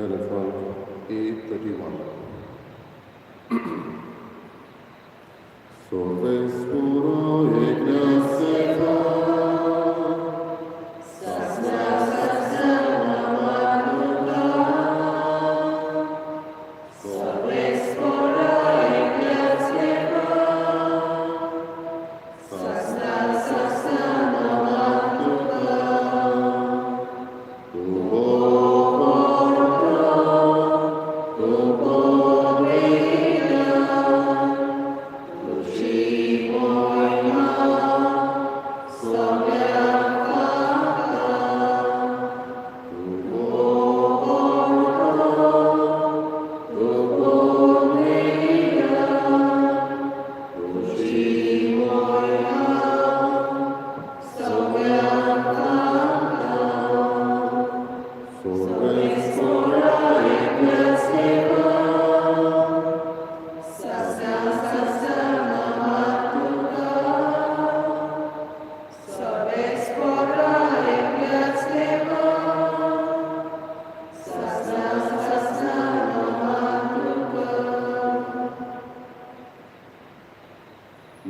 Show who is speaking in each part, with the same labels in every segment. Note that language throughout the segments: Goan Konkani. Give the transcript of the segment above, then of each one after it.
Speaker 1: Benefon A31. Solves puro ignace.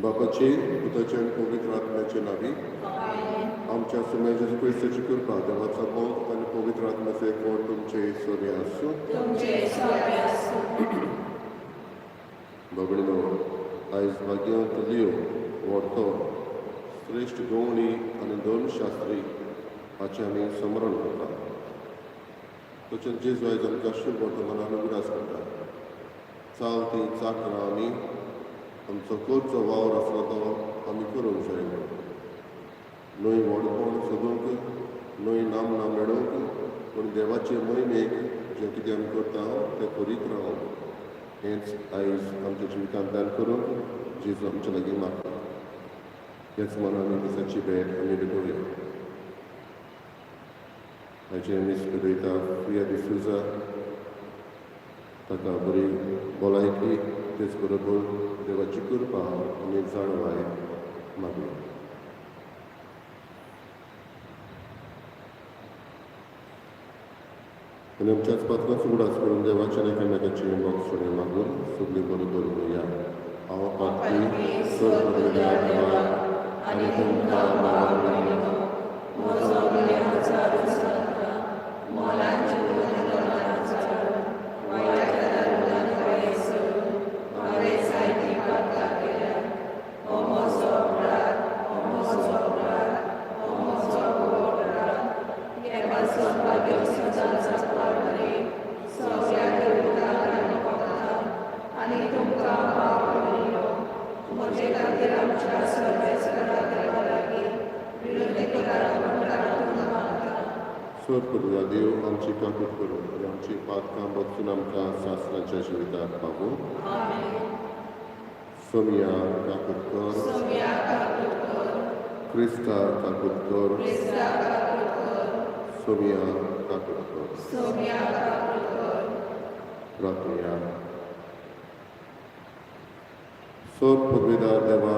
Speaker 1: बापाचे, पुताचे आनी पवित्र आत्म्याचे नांवी. आमच्या सुम्या जेजू क्रिस्ताची कृपा, देवाचो मोग आनी पवित्र आत्म्याचो एकवट तुमचे सोरी आसूं. बाबडीनो, आयज भाग्यवंत लियो व्हडतो श्रेश्ठ गवणी आनी धर्मशास्त्री हाचें आमी स्मरण करता. तशेंच जेजू आयज आमकां शुभ वर्तमानान उगडास करता. चाल ती चाकरां आमी आमचो करचो वावर आसलो तो आमी करूंक जाय. न्हय व्हडपण सोदूंक, न्हय नामना मेळोवंक, पूण देवाचे मोहिमेक जें कितें आमी करता तें करीत रावप, हेंच आयज आमच्या जिवितांतल्यान करूंक जेजू आमच्या लागीं मागता. ह्याच मनान दिसाची भेट आमी भेटोवया. हाचें मीस भेटयता फ्रिया डिसूजा, ताका बरी भलायकी, तेच बरोबर देवाची कृपा आनी जाणवाय मागया. आनी आमच्याच पात्रांच उगडास करून देवाच्या एकामेकाची बॉक्स मागून सगळीं बरोबर म्हणया. हांव पातकी सर देवा
Speaker 2: आनी तुमकां भाव भयणीनो, म्हजो गुन्यांवचारो जाता, मोलाची वायट भायर सरून हांवें जायतीं पातकां केल्यात. हो म्हजो अपराध, हो म्हजो अपराध, हो म्हजो व्हड अपराध. हे पासून भाग्यवंतांचा मरे सगळ्या देवतांक आनी भक्तांक आनी तुमकां भाव भयणीनो, म्हजे खातीर आमच्या सर्वेस्परा देवा लागीं विनंती करात म्हूण तुमकां मागता.
Speaker 1: सर करुया देव आमची काकूत करूं आनी आमची पातकां बदसून आमकां सासणाच्या जिविताक पावूं. सोमिया काकूत कर.
Speaker 2: सोम्या काकूत कर.
Speaker 1: क्रिस्ता काकूत कर.
Speaker 2: क्रिस्ता काकूत कर.
Speaker 1: सोमिया काकूत कर.
Speaker 2: सोम्या काकूत कर.
Speaker 1: प्रार्थना. सर पदवेदार देवा,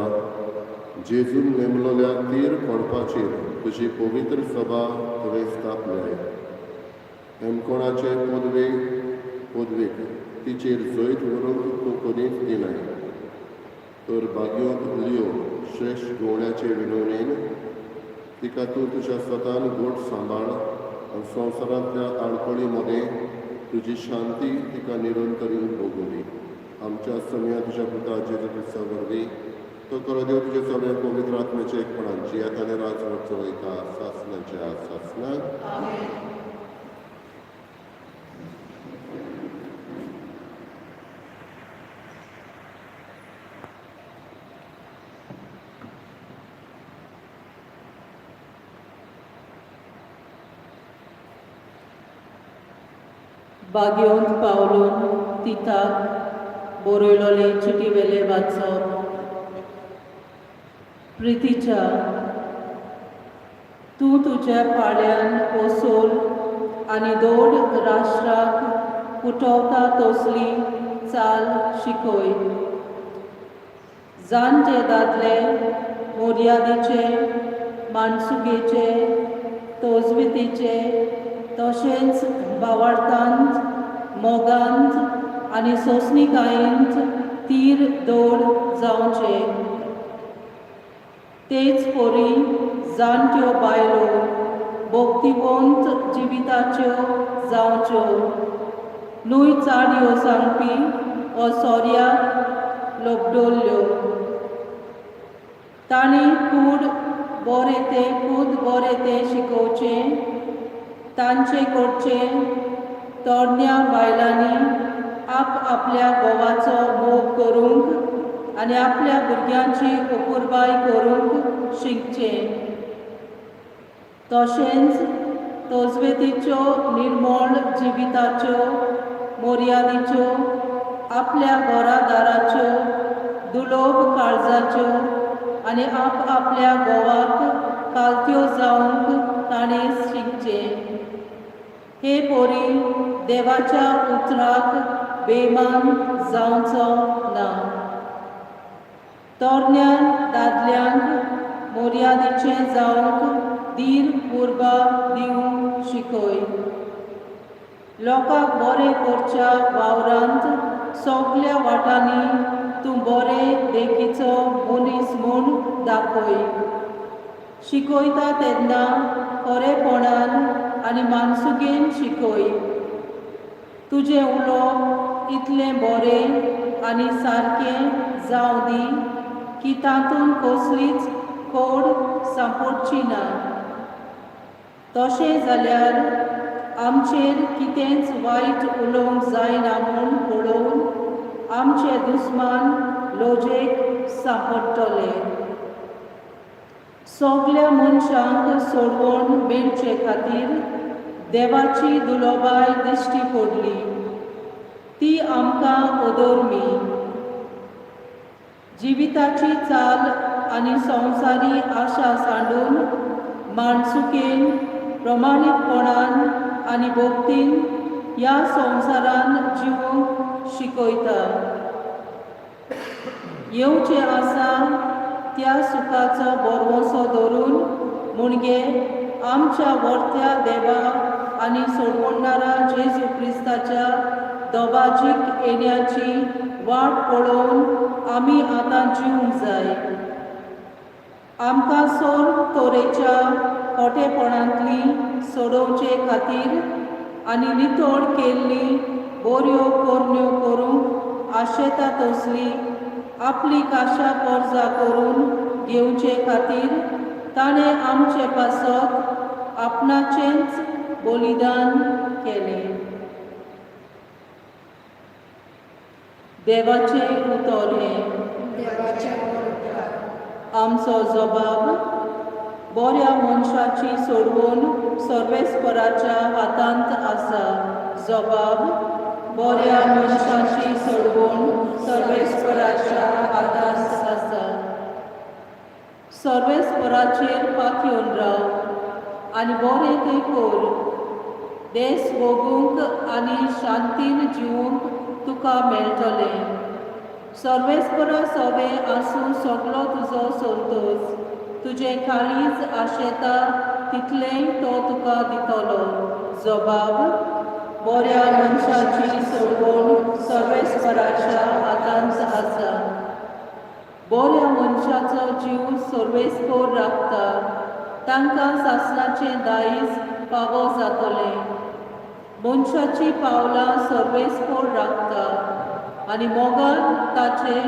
Speaker 1: जेजून नेमलोल्या तीर कोडपाचेर तुजी पवित्र सभा तुवें स्थापल्याय. हेमकोणाचे पदवेक तिचेर जैत व्हरूंक तूं कदींच दिनाय, तर भाग्यवंत लियो श्रेश्ठ गवळ्याचे विनवणेन तिका तूं तुज्या स्वतान घट सांबाळ आनी संवसारांतल्या आडखळी मदें तुजी शांती तिका निरंतरी भोगूं दी. आमच्या समया तुज्या पुता जेजू क्रिस्ता वरवीं. तो करो देव तुज्या सगळ्या पवित्र आत्म्याच्या एकपणान जियेता आनी राजवट चलयता सासणाच्या सासणाक.
Speaker 3: बागेवंत पावलून तिताक बरयलोले चिटी वेले वाचप. प्रितीच्या, तूं तुज्या पाळ्यान ओसोल आनी दोड राष्ट्राक पुटवता तसली चाल शिकय. जाणटे दादले मर्यादेचे, माणसुगेचे, तजवितीचे, तशेंच भावार्थांत, मोगांत आनी सोंसणीकायेंत तीर दोड जावचें. तेच परी जाणट्यो बायलो भक्तिवंत जिविताच्यो जावच्यो, न्हय चाडयो सांगपी वो सोऱ्याक लोबडोल्ल्यो. तांणी कूड बरें तें खूद बरें तें शिकोवचें. तांचे कडचें तरण्या बायलांनी आप आपल्या घोवाचो मोग करूंक आनी आपल्या भुरग्यांची अपुरबाय करूंक शिकचें. तशेंच तजवेतीच्यो निर्मळ जिविताच्यो मर्यादीच्यो, आपल्या घरादाराच्यो दुलोब काळजाच्यो आनी आप आपल्या घोवाक कालत्यो जावंक तांणी शिकचें. हे पोरी देवाच्या उतराक बेमान जावचो ना. तरण्या दादल्यांक मर्यादीचें जावंक धीर उर्बा दिवंक शिकय. लोकांक बरें करच्या वावरांत सगल्या वाटांनी तूं बरें देखीचो मनीस म्हूण दाखय. शिकयता तेन्ना खरेपणान आनी मानसुगेन शिकय. तुजें उलोवप इतलें बरें आनी सारकें जावं दी की तातूंत कसलीच खोड सांपडची ना. तशें जाल्यार आमचेर कितेंच वायट उलोवंक जायना म्हूण पळोवन आमचे दुस्मान लजेक सांपडटले. सगल्या मनशांक सोडवण मेळचे खातीर देवाची दुलोबाय दिश्टी पडली, ती आमकां अदोरमी. जिविताची चाल आनी संवसारी आशा सांडून माणसुकेन, प्रमाणीकपणान आनी भक्तीन ह्या संवसारान जिवूंक शिकयता. येवचें आसा त्या सुखाचो भरवंसो धरून मुणगे आमच्या वर्त्या देवा आनी सोडवणारा जेजू क्रिस्ताच्या दोबाजीक येण्याची वाट पळोवन आमी आतां जिवंक जाय. आमकां सोर तरेच्या खोटेपणांतली सोडोवचे खातीर आनी नितळ केल्ली बऱ्यो करण्यो करूंक आशेता तसली आपली काशा पोर्जा करून घेवचे खातीर ताणें आमचे पासत आपणाचेंच बलिदान केलें. देवाचें उतर हें. आमचो जबाब बऱ्या मनशाची सोडवण सर्वेस्पराच्या हातांत आसा. जबाब बऱ्या मनशाची सोडवण सर्वेस्पराच्या हातांत आसा. सर्वेस्पराचेर पातयेवन राव आनी बरें तें कर. देस भोगूंक आनी शांतीन जिवूंक तुका मेळटलें. सर्वेस्परा सोबें आसूं सगलो तुजो संतोश. तुजें काळीज आशेता तितलेंय तो तुका दितलो. जबाब बऱ्या मनशाची सोडवण सर्वेस्पराच्या हातांत आसा. बऱ्या मनशाचो जीव सर्वेस्पर राखता, तांकां सासणाचें दायज फावो जातलें. मनशाचीं पावलां सर्वेस्पर राखता आनी मोगान ताचे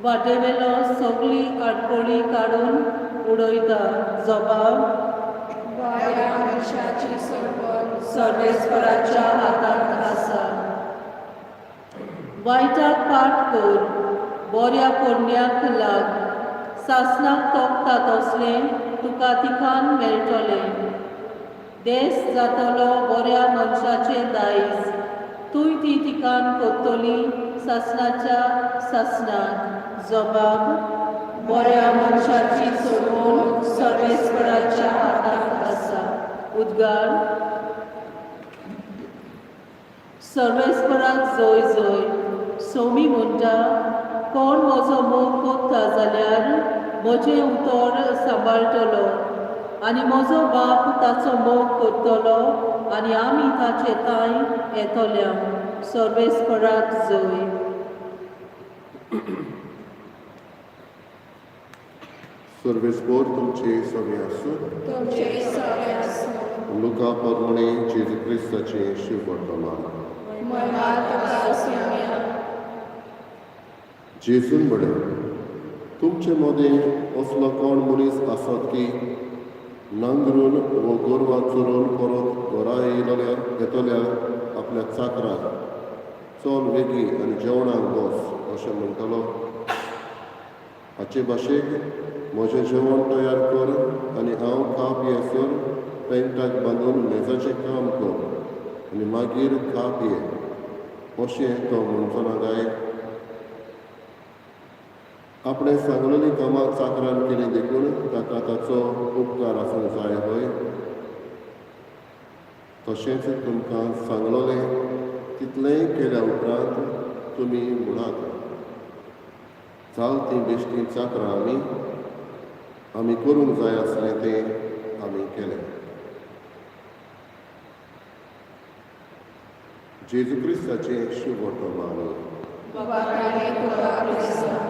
Speaker 3: वाटेवेलो सगळी आडखळी काडून उडयता. जबाब
Speaker 2: बऱ्या मनशाची सोडवण
Speaker 3: सर्वेस्पराच्या हातांत आसा. वायटाक पाठ कर, बऱ्या करण्याक लाग. सासणाक तोखता तसलें तुका तिखान मेळटलें. देस जातलो बऱ्या मनशाचें दायज, तूंय ती तिकान करतली सासणाच्या सासणाक. जबाब बऱ्या मनशाची सोडवण सर्वेस्पराच्या हातांत आसा. उद्गार सर्वेस्पराक जय जय. सोमी म्हणटा, कोण म्हजो मोग कोत्ता जाल्यार म्हजें उतर सांबाळटलो आनी म्हजो बाप ताचो मोग करतलो आनी आमी ताचे थांय येतल्या. सर्वेस्पराक जय.
Speaker 1: सर्वेस्पोर तुमचे सगळे आसूं.
Speaker 2: तुमचे सगळे आसूं.
Speaker 1: लुका प्रमाणे जेजू क्रिस्ताचें शिववर्तमान.
Speaker 2: महिमा तुका स्वाम्या.
Speaker 1: जेजून म्हळें, तुमचे मदें असलो कोण मनीस आसत की नांगरून वो गोरवां चरोवन परत घरा येयलेल्या येतल्या आपल्या चाकराक, चल वेगीं आनी जेवणाक बस अशें म्हणटलो? हाचे भाशेक म्हजें जेवण तयार कर आनी हांव खा पियेसर पेंटाक बांदून मेजाचें काम कर आनी मागीर खा पिये अशें तो म्हणचो ना काय? आपणें सांगलेलीं कामां चाकरान केलीं देखून ताका ताचो उपकार आसूंक जाय व्हय? तशेंच तुमकां सांगलेलें तितलेंय केल्या उपरांत तुमी म्हणात, जाल तीं बेश्टीं चाकरां आमी आमी करूंक जाय आसलें तें आमी केलें. जेजू क्रिस्ताचें शुभवर्तमान.
Speaker 2: बाबांनी तुका क्रिस्ता.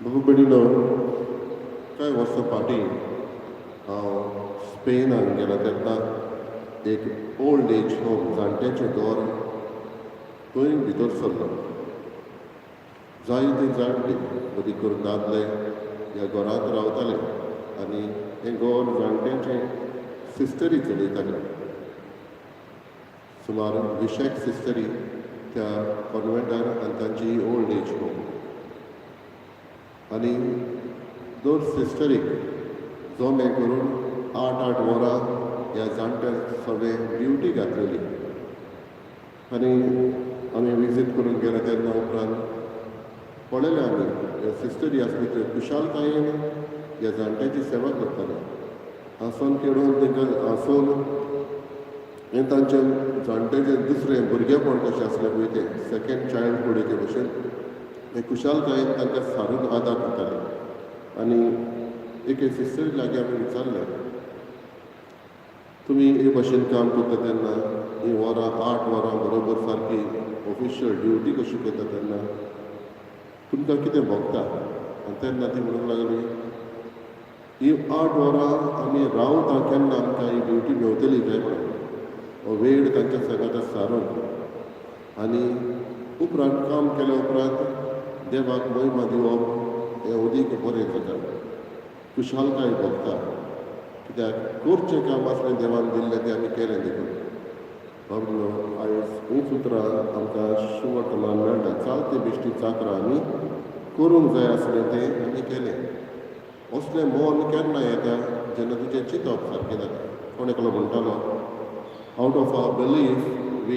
Speaker 1: भाव भयणीनो, कांय वर्सां फाटीं हांव स्पेनाक गेलो तेन्ना एक ओल्ड एज होम, जाणट्याचें घर, थंय भितर सरलो. जायते जाणटे, अदीक करून दादले, ह्या घरांत रावताले आनी हें घर जाणट्यांचें सिस्टरी चलयताले. सुमार विशेक सिस्टरी त्या कॉन्वेंटार आनी तांची ओल्ड एज होम. आनी दर सिस्टरीक जमे करून 8-8 वरां ह्या जाणट्या सगळें ड्युटी घातलेली. आनी आमी विजीट करूंक गेले तेन्ना उपरांत पळयलें आमी, ह्यो सिस्टरी आसली त्यो खुशालकायेन ह्या जाणट्यांची सेवा करताले. हांसोन खेळून तांकां हांसोन हें तांचें जाणट्यांचें दुसरें भुरगेपण कशें आसलें पळय तें सेकेंड चायल्डहूड एके भशेन हे खुशालकायेन तांकां सारूंक आदार दिताले. आनी एके सिस्टरी लागीं आमी विचारलें, तुमी हे भशेन काम करता तेन्ना ही वरां 8 वरां बरोबर सारकी ऑफिशियल ड्युटी कशी करता तेन्ना तुमकां कितें भोगता? आनी तेन्ना ती म्हणूंक लागली, ही 8 वरां आमी रावता केन्ना आमकां ही ड्युटी मेवतली काय म्हणून हो वेळ तांच्या सांगाता सारूंक आनी उपरांत काम केल्या उपरांत देवाक महिमा दिवप हें अदीक बरें जाता, खुशालकाय भोगता, कित्याक करचें काम आसलें देवान दिल्लें तें आमी केलें देखून. बाबलो, आयज हीं उतरां आमकां शुवर्तमान मेळटा. चालते बेश्टी चाकरां आमी करूंक जाय आसलें तें आमी केलें. असलें मन केन्ना येता? जेन्ना तुजें चिंतप सारकें जाता. कोण एकलो म्हणटालो, out of our belief we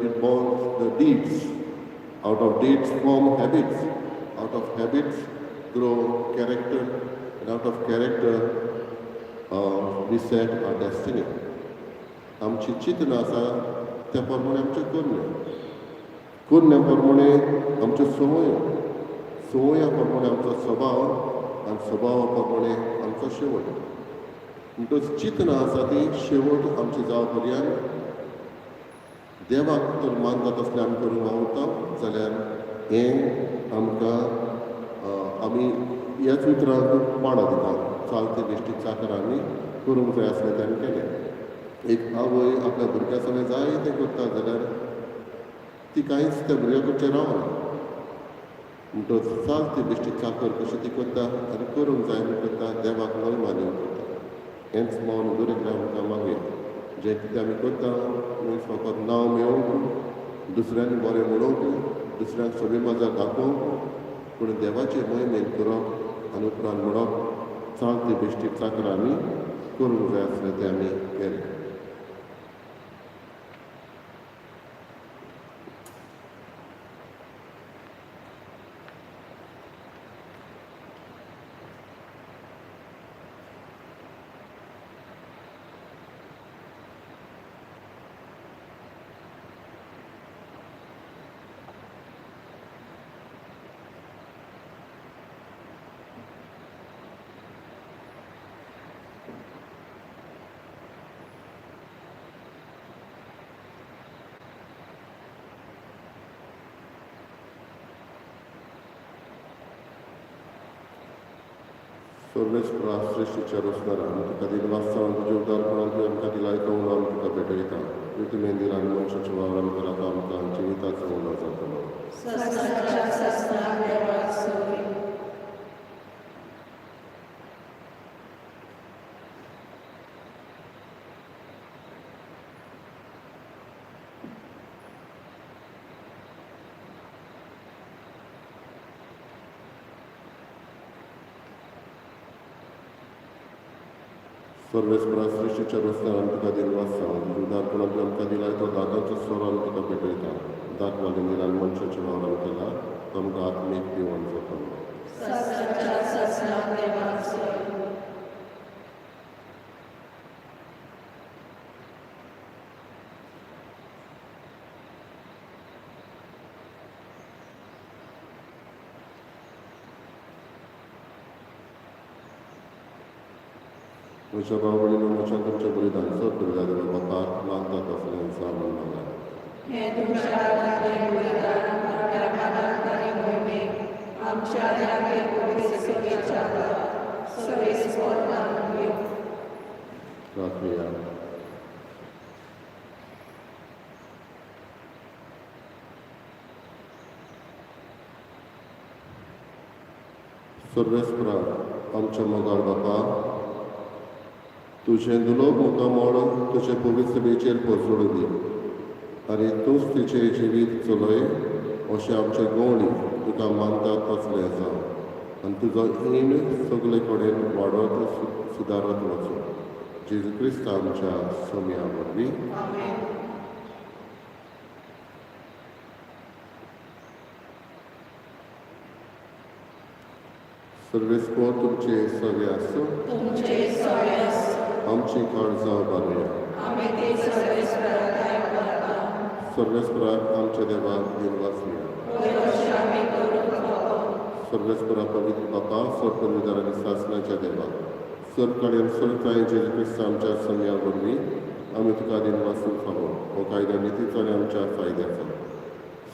Speaker 1: it borns the deeds, out of deeds form habits, out of habits grow character, and out of character we set our destiny. आमची चिंतना आसा त्या प्रमाणे आमचें करण्यो, करण्या प्रमाणे आमच्यो संवयो, संवया प्रमाणे आमचो स्वभाव आनी स्वभावा प्रमाणे आमचो शेवट. म्हणटकच चिंतना आसा ती शेवट आमची जावं पर्यंत देवाक तर मानता तसलें आमी करूंक वावुरता जाल्यार हें आमकां आमी ह्याच उतरांक पाळो दिता. चालते बेश्टी चाकरां आमी करूंक जाय आसलें तें आमी केलें. एक आवय आपल्या भुरग्या सगळें जाय तें करता जाल्यार ती कांयच त्या भुरग्या कडचें रावना. म्हणटकच चालती बेश्टी चाकर कशी ती करता आनी करूंक जाय म्हूण करता, देवाक महिमा दिवन करता. हेंच मन दर एकल्या आमकां मागया, जें कितें आमी करता न्हय फकत नांव मेळोवंक, दुसऱ्यांनी बरें म्हणोवंक, दुसऱ्यांक सोबी मजा दाखोवंक, पूण देवाचे महिमेन करप आनी उपरांत म्हणप चालती बेश्टी चाकरां आमी करूंक जाय आसलें तें आमी केलें. सर्वेस्परा सृश्टीच्या रोसणारा आमी तुका दिनवास जावन तुज्या उदारपणान तुवें आमकां दिलाय तो उलो आमी तुका भेटयता. तुवें दिला आनी मनशाच्या वावर आमकां तो आमकां जिविताचो उलो जातलो.
Speaker 2: सासणाच्या सासणाक देवाक सोय.
Speaker 1: सर्वेस्परा सृश्टीच्या रोसणारा आमी तुका दिनवास जावन तुज्या उदारपणान तुवें आमकां दिलाय तो दातांचो स्वर आमी तुका भेटयता. दाखवाली दिला आनी मनशाच्या वावर केला तो आमकां आत्मीक दिवण जातलो.
Speaker 2: सासणाच्या सासणाक देवाक सोय.
Speaker 1: म्हज्या भाव भयणींनो, म्हज्यान तुमचें बलिदान चड बलिदान देवा बापाक मानता तसलें जावन मागात.
Speaker 2: हें तुमच्या हातांतलें बलिदान आपल्या मानाक आनी मोहिमेक आमच्या आनी आपले पवित्र सभेच्या सर्वेस्पर मानून घेवं.
Speaker 1: प्रार्थया. सर्वेस्परा आमच्या मोगाळ बापा, तुजें दुलोब मुखामळ तुजे पवित्र सभेचेर पोरसोडू दी आनी तूंच तिचें जिवीत चलय अशें आमचे गवळी तुका मानता तसलें जावं आनी तुजो ईण सगळे कडेन वाडत सुदारत वचूं. जेजू क्रिस्त आमच्या सोम्या वरवीं. सर्वेस्पर तुमचे सगळे आसूं.
Speaker 2: तुमचे सगळे आसूं.
Speaker 1: आमची काळजां बारुया.
Speaker 2: आमी ते सर्वेस्परा मानता.
Speaker 1: सर्वेस्पराक आमच्या देवाक दिनवासया.
Speaker 2: अशें आमी करूंक फावो.
Speaker 1: सर्वेस्परा पवित्र बापा, सर्व पदवीधर आनी सासणाच्या देवा, सर्व कडेन सर्व जेजू क्रिस्त आमच्या सम्या वरवीं आमी तुका दिनवासूंक फावो. हो कायदो नितीचो आनी आमच्या फायद्याचो.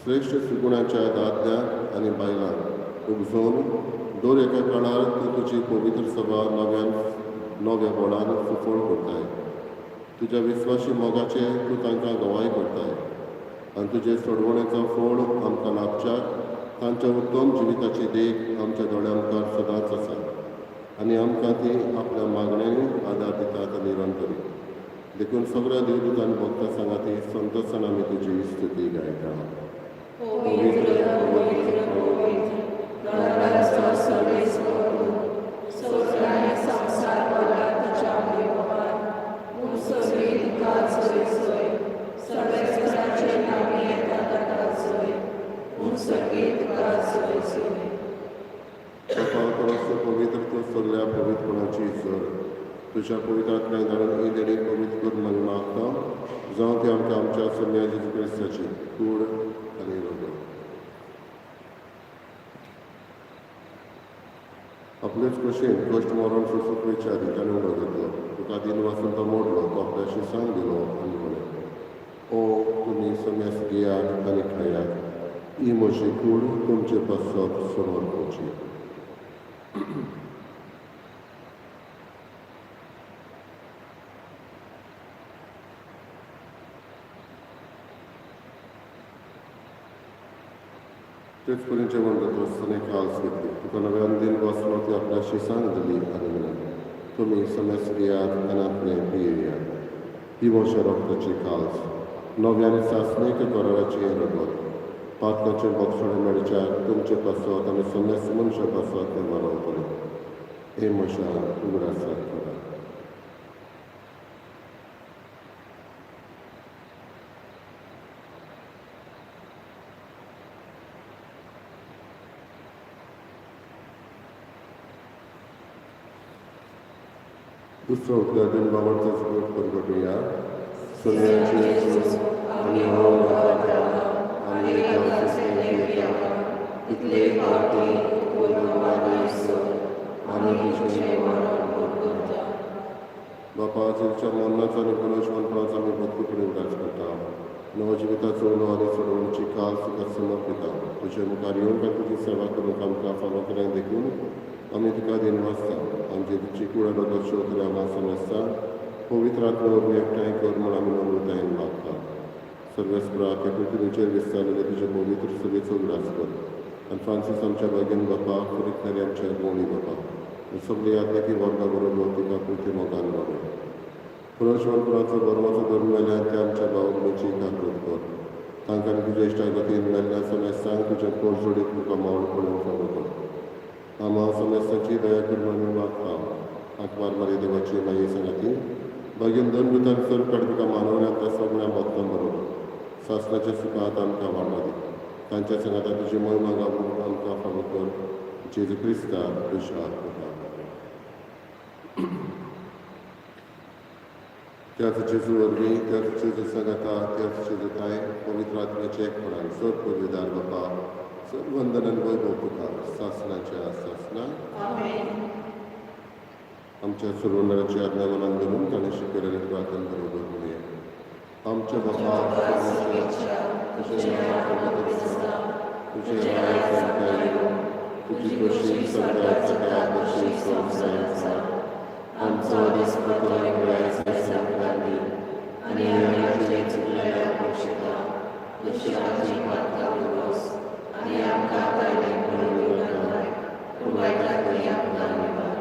Speaker 1: श्रेश्ठ सुगुणाच्या दादल्यांक आनी बायलांक उपजोवन दर एका काळार तूं तुजी पवित्र सभा नव्यान नव्या बळान सुफळ करताय. तुज्या विस्वाशी मोगाचे तूं तांकां गवाय करताय आनी तुजे सोडवणेचो फळ आमकां लाभच्याक तांच्या उत्तम जिविताची देख आमच्या दोळ्यां मुखार सदांच आसा आनी आमकां ती आपल्या मागण्यांनी आदार दितात आनी निरंतरी. देखून सगळ्या देवदूतान भक्ता सांगाती संतोशान आमी तुजी स्तुती गायता.
Speaker 2: पवित्र पवित्र पवित्र गणराचो सर्वेस्पर तूं, स्वर्ग आनी संवसार भरला तुज्या वैभवान. उंचसोय तुका जय जय, सर्वेस्पराचे नांवी येता ताका जय. उंचसोय तुका जय जय.
Speaker 1: बापा परस पवित्र तूं सगळ्या पवित्रपणाची जर तुज्या पवित्र आत्म्यान धाडून ही देणी पवित्र करून आमी मागता, जावं ती आमकां आमच्या सोम्या जेजू क्रिस्ताची कूड आनी रगत. आपलेच कशेन कश्ट मरण सोंसूंक वयच्या आदीं ताणें उलो घेतलो, तुका दिनवासून तो मोडलो, तो आपल्या शिसांक दिलो आनी म्हणलें, ओ तुमी समेस्त घेयात आनी खायात, ही म्हजी कूड तुमचे पासत समर्पची. तेच परी जेवण जातकच ताणें काल्स घेतली, तुका नव्यान दिन वाचलो, ती आपल्या शिसांक दिली आनी म्हणलें, तुमी समेस्त घेयात आनी आपणें पियेयात, ही म्हज्या रक्ताची काल्स, नव्या आनी सासणीक कराराचें रगत, पातकाचें बोगसणें मेळच्याक तुमचे पासत आनी समेस्त मनशा पासत तें वारवतलें. हे म्हज्या उगडासाक करात. दुसरो उद्घाटन बाबडचो सपोर्ट परगटुया. सगळ्यांचे आनी आनी इतले फावटी आनी बापा जेजूच्या मरणाचो आनी पुनर्जिवनपणाचो आमी भक्तीपणी उगडास करता. नवजिविताचो उलो आनी सोडवणीची काल तुका समर्पिता. तुजे मुखार येवंक आनी तुजी सेवा करूंक आमकां फावो केलें देखून आमी तुका दिनवासता. आमची तुजी कुडा लोकांच्यो तुज्या समजता पवित्र आत्म्या वरवीं एकठांय कर म्हूण आमी नम्रतायेन मागता. सर्वेस्परा हे पृथ्वीचेर विस्तारलेले तुजे पवित्र सभेचो उगडास कर आनी फ्रांसीस आमच्या भाग्यान बापा, फुरीतणारी आमच्या गवळी बापा आनी सगळे यादनाकी वर्गा बरोबर तिका पृथ्वी मोगान वाडय. पुनर्शिवणपणाचो धर्माचो धर्म मेल्यार ते आमच्या भाव भयणीची जागृत कर. तांकां तुज्या इश्टा गतीन मेल्ल्या समेस्तांक तुज्या पोट जोडीत तुका मावळ पडून फावो कर. आमा समेस्तांची दया कर म्हूण आमी मागता. आंकवार मारी देवाची माये सांगाती बागेन दोन भुतान सर काड तुका मानवल्या त्या सगळ्या भक्तां बरोबर सासणाच्या सुखांत आमकां वाडवा दी. तांच्या सांगाता तुजी महिमा गावूंक आमकां फावो कर. जेजू क्रिस्ता तुज्या पुता. त्याच जेजू वरवीं, त्याच जेजू सांगाता, त्याच जेजू ताय पवित्र आत्म्याचे एकपणान सर पदवीदार बापा, सर वंदन आनी वैभव तुका सासणाच्या सासणा.
Speaker 2: आमेन.
Speaker 1: आमच्या सुरवणाची आज्ञा मनान धरून ताणें शिकयलेले प्रार्थन बरोबर म्हणुया. आमच्या बापा स्वर्गाच्या, तुजें नांव पवित्र जावं, तुजें राज्य सामकें येवं, तुजी खोशी स्वर्गात जाता तशी संवसारांत जावं. आमचो दिसपटो आयज आमकां दी आनी आमी आमचे चुकलेल्या बक्षिता तशी आमची पातकां पुरोस आनी आमकां भायले पडूं नाकाय, पूण वायटांतली आमकां निवार.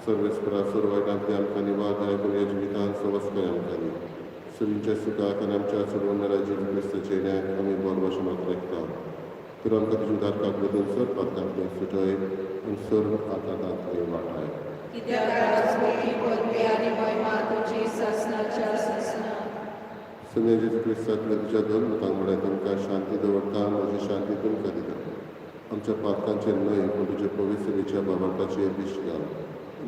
Speaker 1: सर्वेस्परा सर्व वायटांतली आमकां निवार दी आनी ह्या जिवितांत सवस्काय आमकां दी. सरींच्या सुखाक आनी आमच्या सर्वणारा जेजू क्रिस्ताच्या येण्याक आमी बरो भाशेन राखता. तर आमकां तुज्या उदार काकळतीन सर पातकांतले सुटय आनी सर्व आतांतले वाटाय.
Speaker 2: कित्याक राजवटी, पदवी आनी महिमा तुजी सासणाच्या सासणा.
Speaker 1: सोम्या जेजू क्रिस्ता, तुवें तुज्या दोन मुखांक म्हळें, तुमकां शांती दवरता, म्हजी शांती तुमकां दिता. आमच्या पातकांचेर न्हय पूण तुजे पवित्र सभेच्या भावार्थाचेर दिश्ट घाल.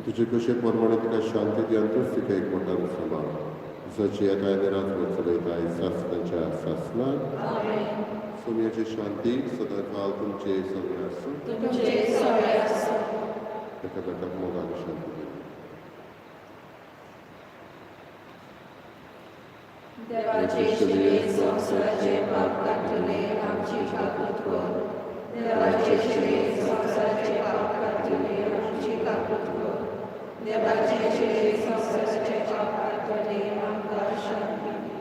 Speaker 1: तुजे कशे प्रमाणे तिका शांती दी आनी तूंच तिका एकवटान सांबाळ, जाची येताय आनी राजवट चलयताय सासणाच्या सासणा.
Speaker 2: आमेन.
Speaker 1: सोम्याची शांती सदांकाल तुमचे सगळे आसूं.
Speaker 2: तुमचे सगळे आसूं.
Speaker 1: एका गटाक मोगान शांती दिली.
Speaker 2: देवाचे शिले संवसाराचे पाप काडटले, आमची काकूत कर. देवाचे शिले संवसाराचे पाप काडटले, आमची काकूत कर. देवाचे शिले संवसाराचे पाप काडटले, आमकां शांती दी.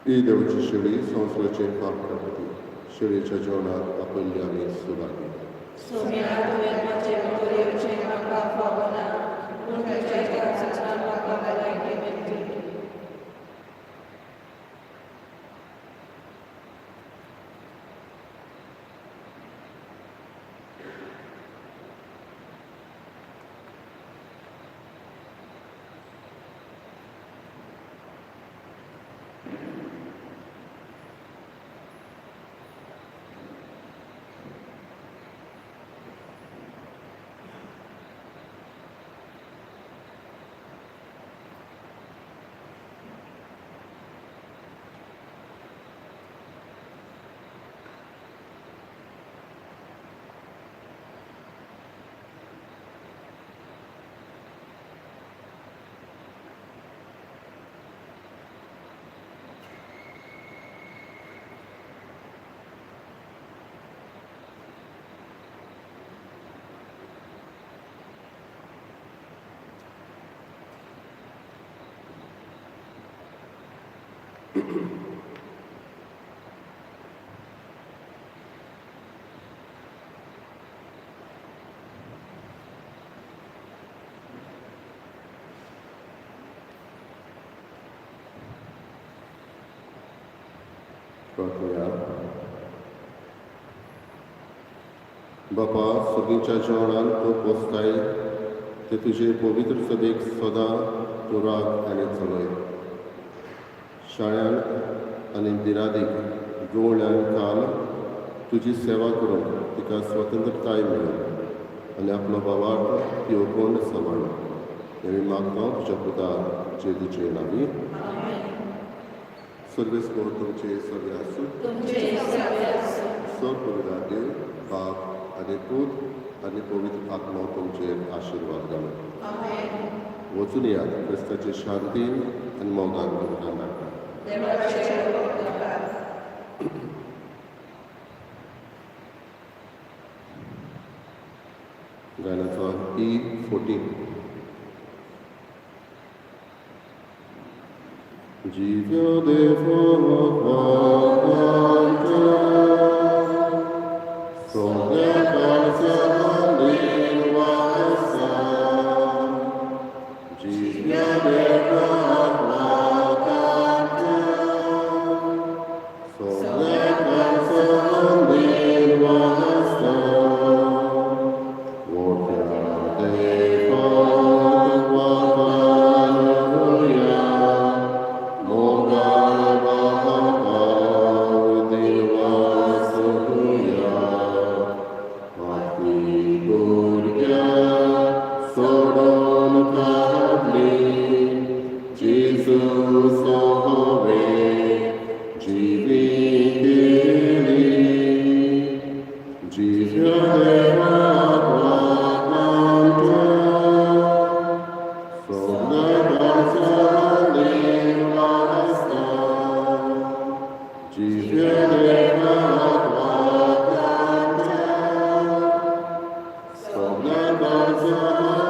Speaker 1: ही देवाची शेळी संवसाराचे पाप काडपी. शेळीच्या जेवणात आपयल्ली आमी सुभागी.
Speaker 2: सोम्या, तुवें म्हजे भितर येवचें म्हाका फावना, पूण तुज्या एका वचनान म्हाका भलायकी मेळटली.
Speaker 1: प्रार्थना. बापा, सगळींच्या जेवणान तूं पोसताय ते तुजे पवित्र सभेक सदां तूं राख आनी चलय. शाळ्यान आनी दिरादीक गवळ्यान काल तुजी सेवा करून तिका स्वतंत्रताय मेळूं आनी आपलो भावार्थ ती अखंड सांबाळूं. हें आमी मागता तुज्या पुता जेजूचे नांवी. सर्वेस्पर तुमचे सगळे आसूं.
Speaker 2: तुमचे सगळे आसूं.
Speaker 1: सर पुरला देव बाप आनी पूत आनी पवित्र आत्मा तुमचेर आशिर्वाद घालूं.
Speaker 2: आमेन.
Speaker 1: वचून यात, क्रिस्ताचे शांतीन आनी मोगान तुमकां धाडटा.
Speaker 2: देवाचे उपकार.
Speaker 1: गायनाचो E 14. जिव्या देवाक वाखाणता, सगळ्या काळजान निर्वासा. जिव्या देवाक वाखाणता, सगळ्या काळजान निर्वासा. व्हडल्या देवाक वाखाणुया, मोगाळ बापाक दिनवासुया. आपली भुरग्यां सोडून काडली, जेजू सोवे जिवी केली. जिव्या देवाक वाखाणता, सगळ्या काळजान निर्वासा. जिव्या देवाक वाखाणता, सगळ्या काळजान.